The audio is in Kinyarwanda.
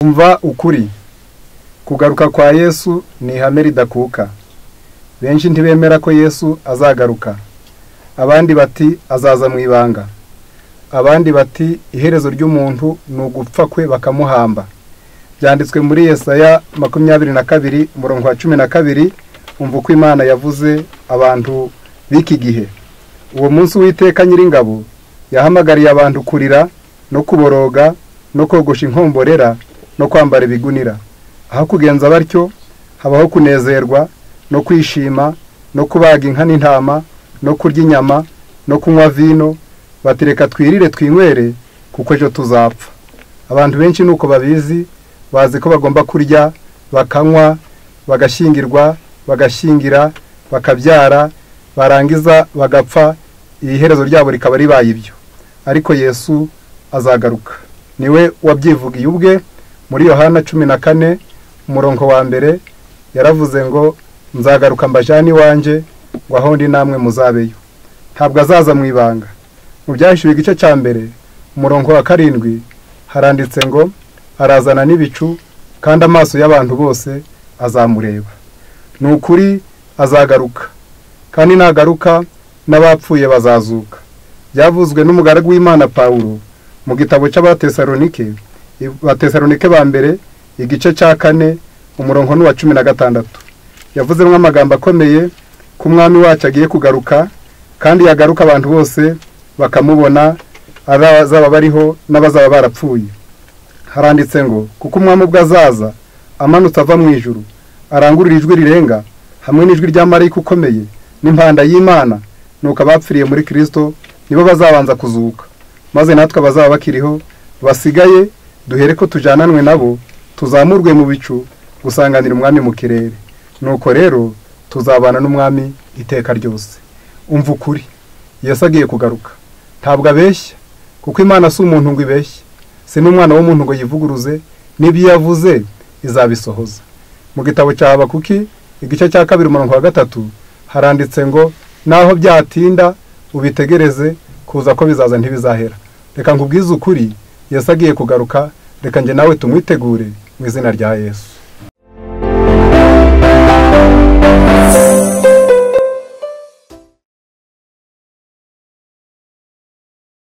Umva ukuri. Kugaruka kwa Yesu ni ihame ridakuka. Benshi ntibemera ko Yesu azagaruka. Abandi bati azaza mu ibanga. Abandi bati iherezo ry'umuntu ni ugupfa kwe bakamuhamba. Byanditswe muri Yesaya 22 umurongo wa 12. Umva uko Imana yavuze abantu b'iki gihe. Uwo munsi Uwiteka Nyiringabo yahamagariye abantu kurira no kuboroga no kogosha inkomborera no kwambara ibigunira. Aho kugenza batyo habaho kunezerwa no kwishima no kubaga inka n'intama no kurya inyama no kunywa vino, batereka twirire twinywere kuko ejo tuzapfa. Abantu benshi nuko babizi, bazi ko bagomba kurya bakanywa bagashyingirwa bagashyingira bakabyara barangiza bagapfa, iherezo ryabo rikaba ribaye ibyo. Ariko Yesu azagaruka, niwe wabyivugiye ubwe muri Yohana 14 umurongo wa 1. Yaravuze ngo nzagaruka mbajane iwanjye ngo aho ndi namwe muzabeyo. Ntabwo azaza mu ibanga. Mu Byahishuwe igice cya 1 umurongo wa 7 haranditse ngo arazana n'ibicu kandi amaso y'abantu bose azamureba. Ni ukuri azagaruka, kandi nagaruka n'abapfuye bazazuka. Byavuzwe n'umugaragu w'Imana Pawulo mu gitabo cy'Abatesalonike, Abatesalonike ba mbere igice cya 4 umurongo wa 16. Yavuzemo amagambo akomeye ko umwami wacu agiye kugaruka, kandi yagaruka abantu bose bakamubona, abazaba bariho n'abazaba barapfuye. Haranditse ngo kuko umwami ubwo azaza amanutse ava mu ijuru, arangurura ijwi rirenga hamwe n'ijwi rya marayika ukomeye n'impanda y'Imana, nuko abapfiriye muri Kristo nibo bazabanza kuzuka, maze natwe abazaba bakiriho basigaye duhere ko tujananwe nabo, tuzamurwe mu bicu gusanganira umwami mu kirere. Nuko rero tuzabana n'umwami iteka ryose. Umva ukuri, Yesu agiye kugaruka. Ntabwo abeshya, kuko Imana si umuntu ngo ibeshye, si n'umwana w'umuntu ngo yivuguruze, n'ibyo yavuze izabisohoza. Mu gitabo cya Habakuki igice cya 2 umurongo wa 3 haranditse ngo naho byatinda ubitegereze, kuza ko bizaza ntibizahera. Reka nkubwize ukuri, Yesu agiye kugaruka, reka nje nawe tumwitegure mu izina rya Yesu.